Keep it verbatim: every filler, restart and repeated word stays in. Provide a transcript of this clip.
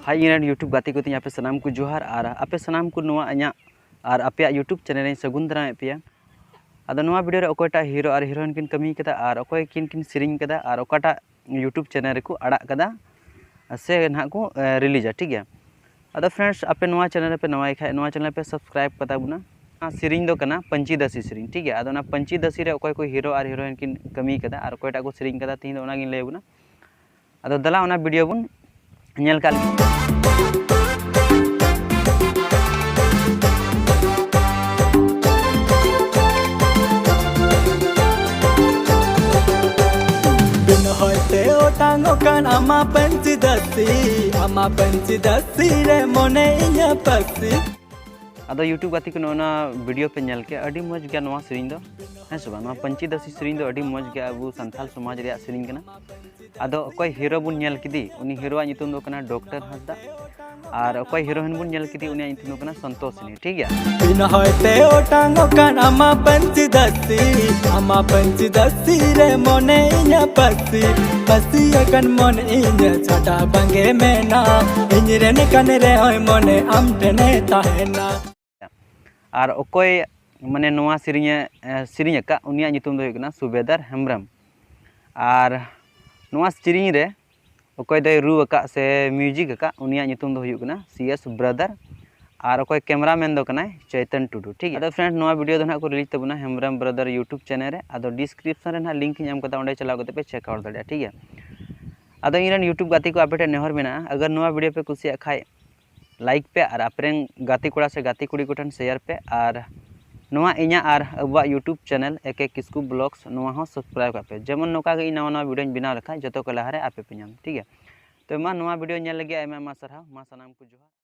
ᱦᱟᱭ, ᱤᱧ ᱨᱮᱱ YouTube ᱜᱟᱛᱮ ᱠᱚ ᱛᱤᱧ, ᱟᱯᱮ ᱥᱟᱱᱟᱢ ᱠᱚ ᱡᱚᱦᱟᱨ᱾ ᱟᱨ ᱟᱯᱮ ᱥᱟᱱᱟᱢ ᱠᱚ ᱱᱚᱣᱟ ᱤᱧᱟᱹᱜ ᱟᱨ ᱟᱯᱮᱭᱟᱜ YouTube ᱪᱮᱱᱮᱞ ᱨᱮᱧ ᱥᱟᱹᱜᱩᱱ ᱫᱟᱨᱟᱢᱮᱫ ᱯᱮᱭᱟ᱾ ᱟᱫᱚ ᱱᱚᱣᱟ ᱵᱷᱤᱰᱤᱭᱳ ᱨᱮ ᱚᱠᱚᱭᱴᱟᱜ ᱦᱤᱨᱳ ᱟᱨ ᱦᱤᱨᱳᱭᱤᱱ ᱠᱤᱱ ᱠᱟᱹᱢᱤ ᱠᱟᱫᱟ ᱟᱨ ᱚᱠᱚᱭ ᱠᱤᱱ ᱠᱤᱱ ᱥᱮᱨᱮᱧ ᱠᱟᱫᱟ ᱟᱨ ᱚᱠᱟᱴᱟᱜ YouTube ᱪᱮᱱᱮᱞ ᱨᱮᱠᱚ ᱟᱲᱟᱜ ᱠᱟᱫᱟ ᱥᱮ ᱱᱟᱦᱟᱜ ᱠᱚ ᱨᱤᱞᱤᱡᱟ, ᱴᱷᱤᱠ ᱜᱮᱭᱟ᱾ ᱟᱫᱚ ᱯᱷᱨᱮᱱᱰᱥ, ᱟᱯᱮ ᱱᱚᱣᱟ ᱪᱮᱱᱮᱞ ᱨᱮᱯᱮ ᱱᱟᱣᱟᱭ ᱠᱷᱟᱡ, ᱱᱚᱣᱟ ᱪᱮᱱᱮᱞ ᱯᱮ ᱥᱟᱵᱥᱠᱨᱟᱭᱤᱵ ᱠᱟᱛᱟ ᱵᱚᱱᱟ᱾ ᱚᱱᱟ ᱥᱮᱨᱮᱧ ᱫᱚ ᱠᱟᱱᱟ ᱯᱟᱹᱧᱪᱤ ᱫᱟᱹᱥᱤ ᱥᱮᱨᱮᱧ, ᱴᱷᱤᱠ ᱜᱮᱭᱟ᱾ ᱟᱫᱚ ᱚᱱᱟ ᱯᱟᱹᱧᱪᱤ ᱫᱟᱹᱥᱤ ᱨᱮ ᱚᱠᱚᱭ ᱠᱚ ᱦᱤᱨᱳ ᱟᱨ ᱦᱤᱨᱳᱭᱤᱱ ᱠᱤᱱ ᱠᱟᱹᱢᱤ ᱠᱟᱫᱟ ᱟᱨ ᱚᱠᱚᱭᱴᱟᱜ ᱠᱚ ᱥᱮᱨᱮᱧ ᱠᱟᱫᱟ, ᱛᱮᱦᱮᱧ ᱫᱚ ᱚᱱᱟᱜᱤᱧ ᱞᱟᱹᱭ ᱟᱵᱚᱱᱟ᱾ ᱟᱫᱚ ᱫᱮᱞᱟ, ᱚᱱᱟ ᱵᱷᱤᱰᱤᱭᱳ ᱵᱚᱱ ᱧᱮᱞ ᱠᱟᱜ ᱞᱮᱜᱮ᱾ ᱵᱤᱱ ᱦᱚᱭᱛᱮ ᱚᱴᱟᱝᱚᱜ ᱠᱟᱱ ᱟᱢᱟᱜ ᱯᱟᱹᱧᱪᱤ ᱫᱟᱹᱥᱤ, ᱟᱢᱟᱜ ᱯᱟᱹᱧᱪᱤ ᱫᱟᱹᱥᱤ ᱨᱮ ᱢᱚᱱᱮ ᱤᱧᱟᱹᱜ ᱯᱟᱹᱥᱤ᱾ ᱟᱫᱚ YouTube ᱜᱟᱛᱮ ᱠᱚ, ᱱᱚᱜᱼᱚ ᱱᱟ ᱵᱷᱤᱰᱤᱭᱳ ᱯᱮ ᱧᱮᱞ ᱠᱮᱫ, ᱟᱹᱰᱤ ᱢᱚᱡᱽ ᱜᱮᱭᱟ ᱱᱚᱣᱟ ᱥᱮᱨᱮᱧ ᱫᱚ, ᱦᱮᱸ ᱥᱮ ᱵᱟᱝ? ᱱᱚᱣᱟ ᱯᱟᱹᱧᱪᱤ ᱫᱟᱹᱥᱤ ᱥᱮᱨᱮᱧ ᱫᱚ ᱟᱹᱰᱤ ᱢᱚᱡᱽ ᱜᱮᱭᱟ, ᱟᱵᱚ ᱥᱟᱱᱛᱟᱲ ᱥᱚᱢᱟᱡᱽ ᱨᱮᱭᱟᱜ ᱥᱮᱨᱮᱧ ᱠᱟᱱᱟ᱾ ᱟᱫᱚ ᱚᱠᱚᱭ ᱦᱤᱨᱳ ᱵᱚᱱ ᱧᱮᱞ ᱠᱮᱫᱮ, ᱩᱱᱤ ᱦᱤᱨᱳᱣᱟᱜ ᱧᱩᱛᱩᱢ ᱫᱚ ᱠᱟᱱᱟ ᱰᱚᱠᱴᱚᱨ ᱦᱟᱸᱥᱫᱟ, ᱟᱨ ᱚᱠᱚᱭ ᱦᱤᱨᱳᱭᱤᱱ ᱵᱚᱱ ᱧᱮᱞ ᱠᱮᱫᱮ, ᱩᱱᱤᱭᱟᱜ ᱧᱩᱛᱩᱢ ᱫᱚ ᱠᱟᱱᱟ ᱥᱚᱱᱛᱳᱥᱤᱱᱤ, ᱴᱷᱤᱠ ᱜᱮᱭᱟ᱾ ᱵᱤᱱ ᱦᱚᱭᱛᱮ ᱚᱴᱟᱝᱚᱜ ᱠᱟᱱ ᱟᱢᱟᱜ ᱯᱟᱹᱧᱪᱤ ᱫᱟᱹᱥᱤ, ᱟᱢᱟᱜ ᱯᱟᱹᱧᱪᱤ ᱫᱟᱹᱥᱤ ᱨᱮ ᱢᱚᱱᱮ ᱤᱧᱟᱹᱜ ᱯᱟᱹᱥᱤ, ᱯᱟᱹᱥᱤ ᱟᱠᱟᱱ ᱢᱚᱱ ᱤᱧᱟᱹᱜ ᱪᱷᱟᱰᱟ ᱵᱟᱝᱜᱮ ᱢᱮᱱᱟ, ᱤᱧ ᱨᱮᱱ ᱠᱟᱱ ᱨᱮᱦᱚᱸᱭ ᱢᱚᱱᱮ ᱟᱢ ᱴᱷᱮᱱᱮ ᱛᱟᱦᱮᱱᱟ᱾ ᱟᱨ ᱚᱠᱚᱭ ᱢᱟᱱᱮ ᱱᱚᱣᱟ ᱥᱮᱨᱮᱧᱮ ᱮ, ᱥᱮᱨᱮᱧ ᱟᱠᱟᱫ, ᱩᱱᱤᱭᱟᱜ ᱧᱩᱛᱩᱢ ᱫᱚ ᱦᱩᱭᱩᱜ ᱠᱟᱱᱟ ᱥᱩᱵᱮᱫᱟᱨ ᱦᱮᱢᱵᱨᱚᱢ᱾ ᱟᱨ ᱱᱚᱣᱟ ᱥᱮᱨᱮᱧ ᱨᱮ ᱚᱠᱚᱭ ᱫᱚᱭ ᱨᱩ ᱟᱠᱟᱫ ᱥᱮ ᱢᱤᱭᱩᱡᱤᱠ ᱟᱠᱟᱫ, ᱩᱱᱤᱭᱟᱜ ᱧᱩᱛᱩᱢ ᱫᱚ ᱦᱩᱭᱩᱜ ᱠᱟᱱᱟ ᱥᱤ ᱮᱥ ᱵᱨᱟᱫᱟᱨ᱾ ᱟᱨ ᱚᱠᱚᱭ ᱠᱮᱢᱨᱟᱢᱮᱱ ᱫᱚ ᱠᱟᱱᱟᱭ ᱪᱚᱭᱛᱚᱱ ᱴᱩᱰᱩ, ᱴᱷᱤᱠ ᱜᱮᱭᱟ᱾ ᱟᱫᱚ ᱯᱷᱨᱮᱱᱰ, ᱱᱚᱣᱟ ᱵᱷᱤᱰᱤᱭᱳ ᱫᱚ ᱱᱟᱦᱟᱜ ᱠᱚ ᱨᱤᱞᱤᱡᱽ ᱛᱟᱵᱚᱱᱟ ᱦᱮᱢᱵᱨᱚᱢ ᱵᱨᱟᱫᱟᱨ YouTube ᱪᱮᱱᱮᱞ ᱨᱮ᱾ ᱟᱫᱚ ᱰᱤᱥᱠᱨᱤᱯᱥᱚᱱ ᱨᱮ ᱱᱟᱦᱟᱜ ᱞᱤᱝᱠ ᱤᱧ ᱮᱢ ᱠᱟᱫᱟ, ᱚᱸᱰᱮ ᱪᱟᱞᱟᱣ ᱠᱟᱛᱮ ᱯᱮ ᱪᱮᱠ ᱟᱣᱩᱴ ᱫᱟᱲᱮᱭᱟᱜᱼᱟ, ᱴᱷᱤᱠ ᱜᱮᱭᱟ᱾ ᱟᱫᱚ ᱤᱧ ᱨᱮᱱ YouTube ᱜᱟᱛᱮ ᱠᱚ, ᱟᱯᱮ ᱴᱷᱮᱱ ᱱᱮᱦᱚᱨ ᱢᱮᱱᱟᱜᱼᱟ, ᱟᱜᱟᱨ ᱱᱚᱣᱟ ᱵᱷᱤᱰᱤᱭᱳ ᱯᱮ ᱠᱩᱥᱤᱭᱟᱜ ᱠᱷᱟᱡ, ᱞᱟᱭᱤᱠ ᱯᱮ ᱟᱨ ᱟᱯᱮ ᱨᱮᱱ ᱜᱟᱛᱮ ᱠᱚᱲᱟ ᱥᱮ ᱜᱟᱛᱮ ᱠᱩᱲᱤ ᱠᱚᱴᱷᱮᱱ ᱥᱮᱭᱟᱨ ᱯᱮ᱾ ᱟᱨ ᱱᱚᱣᱟ ᱤᱧᱟᱹᱜ ᱟᱨ ᱟᱵᱚᱣᱟᱜ YouTube ᱪᱮᱱᱮᱞ ᱮ ᱠᱮ ᱠᱤᱥᱠᱩ ᱵᱞᱚᱜᱥ, ᱱᱚᱣᱟ ᱦᱚᱸ ᱥᱟᱵᱥᱠᱨᱟᱭᱤᱵ ᱠᱟᱜ ᱯᱮ, ᱡᱮᱢᱚᱱ ᱱᱚᱝᱠᱟ ᱜᱮ ᱤᱧ ᱱᱟᱣᱟ ᱱᱟᱣᱟ ᱵᱷᱤᱰᱤᱭᱳᱧ ᱵᱮᱱᱟᱣ ᱞᱮᱠᱷᱟᱡ ᱡᱚᱛᱚ ᱠᱚ ᱞᱟᱦᱟᱨᱮ ᱟᱯᱮ ᱯᱮ ᱧᱟᱢ, ᱴᱷᱤᱠ ᱜᱮᱭᱟ᱾ ᱛᱚ ᱢᱟ, ᱱᱚᱣᱟ ᱵᱷᱤᱰᱤᱭᱳ ᱧᱮᱞ ᱞᱟᱹᱜᱤᱫ ᱟᱭᱢᱟ ᱟᱭᱢᱟ ᱥᱟᱨᱦᱟᱣ᱾ ᱢᱟ ᱥᱟᱱᱟᱢ ᱠᱚ ᱡᱚᱦᱟᱨ᱾